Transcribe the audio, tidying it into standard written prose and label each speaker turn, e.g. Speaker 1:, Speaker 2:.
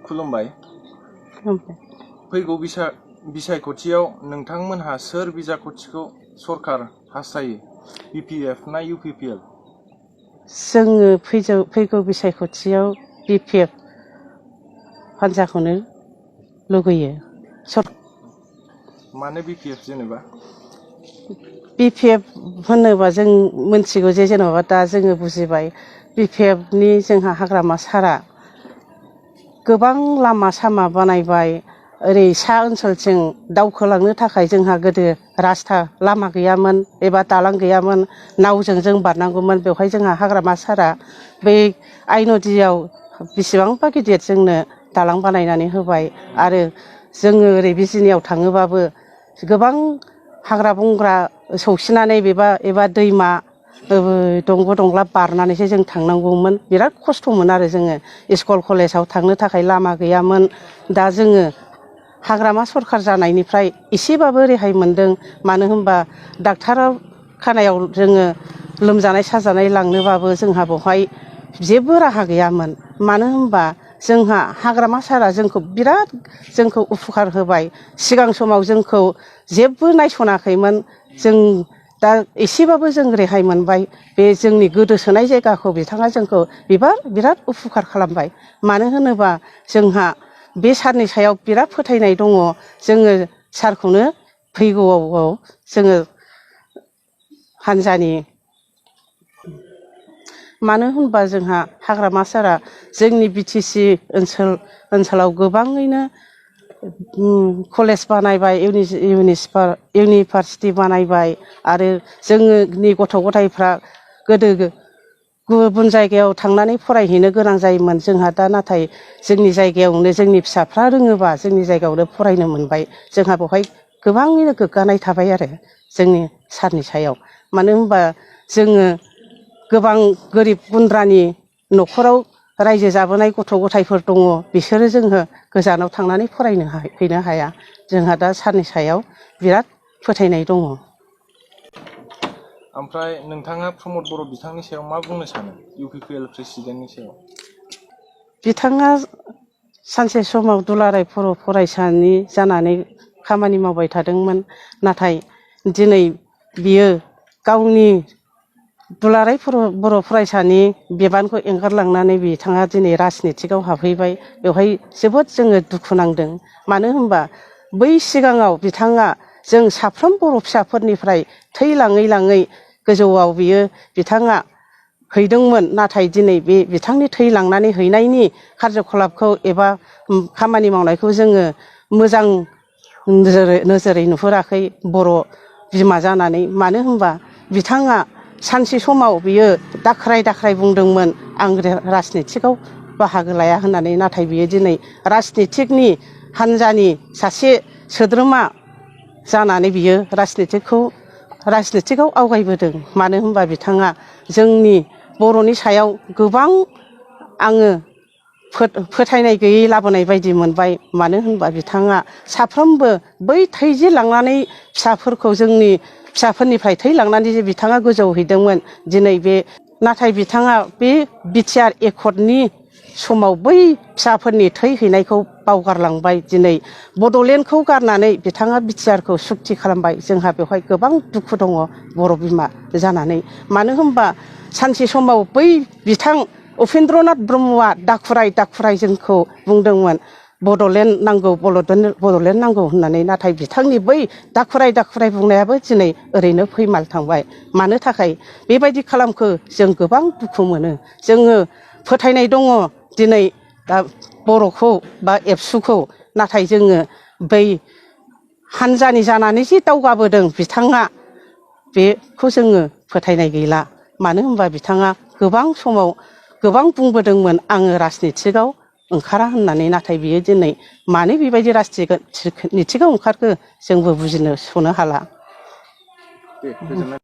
Speaker 1: खुलुमबाय। फैगौ बिसायख'थियाव नोंथांमोनहा सोर बिसायख'थिखौ सरकार हास्थायो, BPF ना UPPL?
Speaker 2: जोङो फैगौ बिसायख'थियाव BPF हान्जाखौनो लुगैयो।
Speaker 1: मानो BPF जेनेबा?
Speaker 2: BPF होनोबा जों मिथिगौ जे जेनेबा दा जोङो बुजिबाय BPFनि जोंहा हाग्रामा सारा गोबां लामा सामा बानायबाय। ओरै सा ओनसोलथिं दावखोलांनो थाखाय जोंहा गोदो रास्ता लामा गैयामोन एबा दालां गैयामोन, नावजों जों बारनांगौमोन। बेवहाय जोंहा हाग्रामा सारा बै आइ नदियाव बेसेबांबा गिदिर जोंनो दालां बानायनानै होबाय। आरो जोङो ओरै बिजिनियाव थाङोबाबो गोबां हाग्रा बंग्रा सौसिनानै एबा दैमा दंग' दंला बारनानैसो जों थांनांगौमोन। बिराद खस्थ'मोन आरो जोङो स्कुल कलेजाव थांनो थाखाय लामा गैयामोन। दा जोङो हाग्रामा सरखार जानायनिफ्राय एसेबाबो रेहाय मोनदों। मानो होनबा डाक्टार खानायाव जोङो लोमजानाय साजानाय लांनोबाबो जोंहा बेवहाय जेबो राहा गैयामोन। मानो होनबा जोंहा हाग्रामा सारा जोंखौ बिराद उपकार होबाय। सिगां समाव जोंखौ जेबो नायस'नाखैमोन। जों दा एसेबाबो जों रेहाय मोनबाय। बे जोंनि गोदोसोनाय जायगाखौ बिथाङा जोंखौ बिराद उपकार खालामबाय। मानो होनोबा जोंहा बे सारनि सायाव बिराद फोथायनाय दङ। जोङो सारखौनो फैगौआव जोङो हान्जानि, मानो होनबा जोंहा हाग्रामा सारा जोंनि BTC ओनसोलाव गोबाङैनो कलेज बानायबाय, इउनिभारसिटि बानायबाय। आरो जोंनि गथ' गथायफ्रा गोदो गुबुन जायगायाव थांनानै फरायहैनो गोनां जायोमोन। जोंहा दा नाथाय जोंनि जायगायावनो जोंनि फिसाफ्रा रोङोबा जोंनि जायगायावनो फरायनो मोनबाय। जोंहा बेवहाय गोबाङैनो गोग्गानाय थाबाय आरो जोंनि सारनि सायाव। मानो होनबा जोङो गोबां गोरिब गुन्द्रानि न'खराव रायजो जाबोनाय गथ' गथायफोर दङ। बिसोरो जोङो गोजानाव थांनानै फरायहैनो हाया। जोंहा दा सारनि सायाव बिराद फोथायनाय दङ।
Speaker 1: ओमफ्राय नोंथाङा प्रमद बर' बिथांनि सायाव मा बुंनो सानो, UPPL प्रेसिडेन्टनि सायाव?
Speaker 2: बिथाङा सानसे समाव दुलाराय बर' फरायसानि जानानै खामानि मावबाय थादोंमोन। नाथाय दिनै बियो गावनि दुलाराय बर' फरायसानि बिबानखौ एंगारलांनानै बिथाङा दिनै राजनितिकआव हाबहैबाय। बेवहाय जोबोद जोङो दुखु नांदों। मानो होनबा बै सिगाङाव बिथाङा जों साफ्रोम बर' फिसाफोरनिफ्राय थै लाङै गोजौआव बिथाङा हैदोंमोन। नाथाय दिनै बे बिथांनि थै लांनानै हैनायनि खार्यकलापखौ एबा खामानि मावनायखौ जोङो मोजां नोजोरै नुहुराखै बर' बिमा जानानै। मानो होनबा बिथाङा सानसे समाव बियो दाख्राय बुंदोंमोन, आं राजनितिकआव बाहागो लाया होननानै। नाथाय बियो दिनै राजनितिकनि हान्जानि सासे सोद्रोमा जानानै बियो राजनितिकआव आवगायबोदों। मानो होनबा बिथाङा जोंनि बर'नि सायाव गोबां आङो फोथायनाय गैयै लाबोनाय बायदि मोनबाय। मानो होनबा बिथाङा साफ्रोमबो बै थै जे लांनानै जोंनि फिसाफोरनिफ्राय थै लांनानै जे बिथाङा गोजौआव हैदोंमोन दिनै नाथाय बिथाङा बे बिटिआर एकर्डनि समाव बै फिसाफोरनि थै हैनायखौ बावगारलांबाय। दिनै बड'लेण्डखौ गारनानै बिथाङा बिटिआरखौ सुक्ति खालामबाय। जोंहा बेवहाय गोबां दुखु दङ बर' बिमा जानानै। मानो होनबा सानसे समाव बै बिथां उपेन्द्रनाथ ब्रह्मआ दाखुराय जोंखौ बुंदोंमोन बड'लेण्ड नांगौ होननानै। नाथाय बिथांनि बै दाखुराय बुंनायाबो दिनै ओरैनो फैमाल थांबाय। मानो थाखाय बेबायदि खालामखो जों गोबां दुखु मोनो। जोङो फोथायनाय दङ दिनै दा बर'खौ बा एबसुखौ। नाथाय जोङो बै हान्जानि जानानै जे दावगाबोदों बिथाङा, बेखौ जोङो फोथायनाय गैला। मानो होनबा बिथाङा गोबां समाव गोबां बुंबोदोंमोन, आङो राजनितिकआव ओंखारा होननानै। नाथाय बियो दिनै मानो बेबायदि राजनितिकआव ओंखारखो जोंबो बुजिनो सनो हाला।